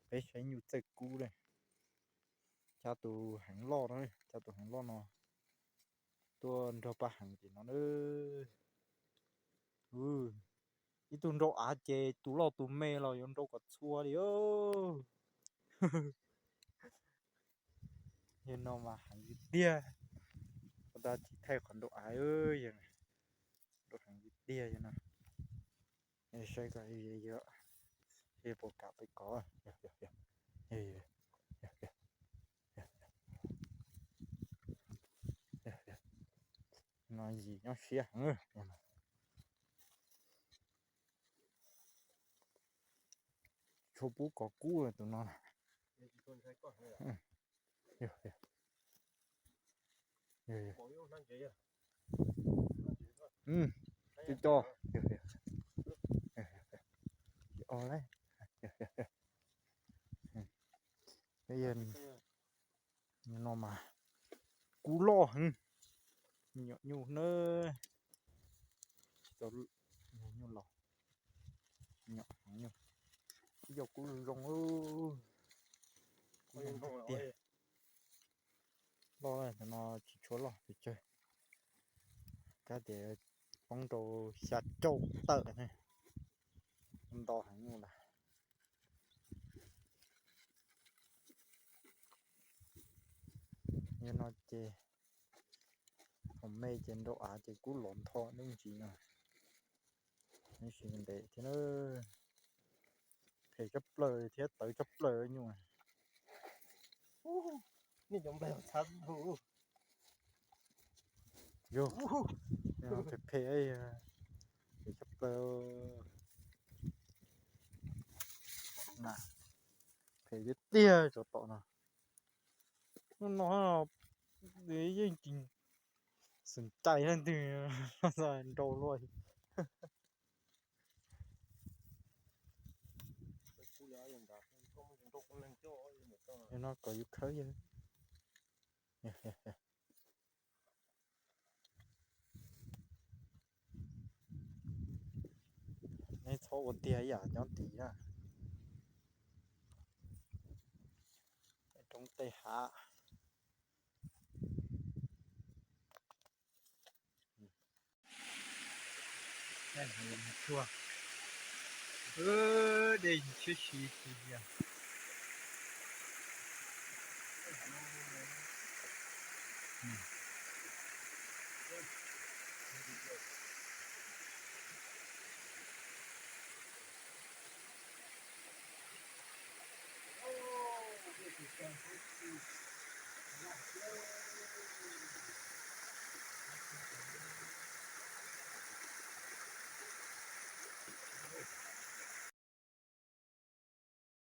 Peb saib nyuj txawj kub lawm. Cab tus heev loj no, cab tus heev loj no tuaj nrog pab heev tim no na. Ib tug nrau av ces tus loj tus me los yuav nrau kom txhua li. Yog no mas heev tiag tiag. Ua tab tsis thaij qhov nrau av, yog nrau heev tiag tiag yog no. Saib puas kam peb kov. No yim nyob siab heev. Tsis tshua pub kov kub tus no. Tsis co. Peb yog no mas kub loj heev. Me nyuam nyuj na, tsis tau nyuj laus, me nyuam heev nyuj. Ib co kub zoo zoo, kub zoo tiag. Loj no tsis tshua loj pes tsawg, kab tias poob rau xya caum tawm ne, nto heev nyuj lawm. Yog no ces thaum me ces nrau av ces kub lov ntho dub ntsis no. Nws sis ntev thiab na, phem tshaj plaws thiab tawv tshaj plaws nyuj. Yog phem phem, phem tshaj plaws. Phem tiag tiag tsov tom no. Hnub no yeej tsis xum cais leej twg nrau luaj. No kom yus khawb yawg. Neb txhob ua tiag ib yam nyob tid na. Roob tej hav. Tshuaj, dej siab si tiag tiag.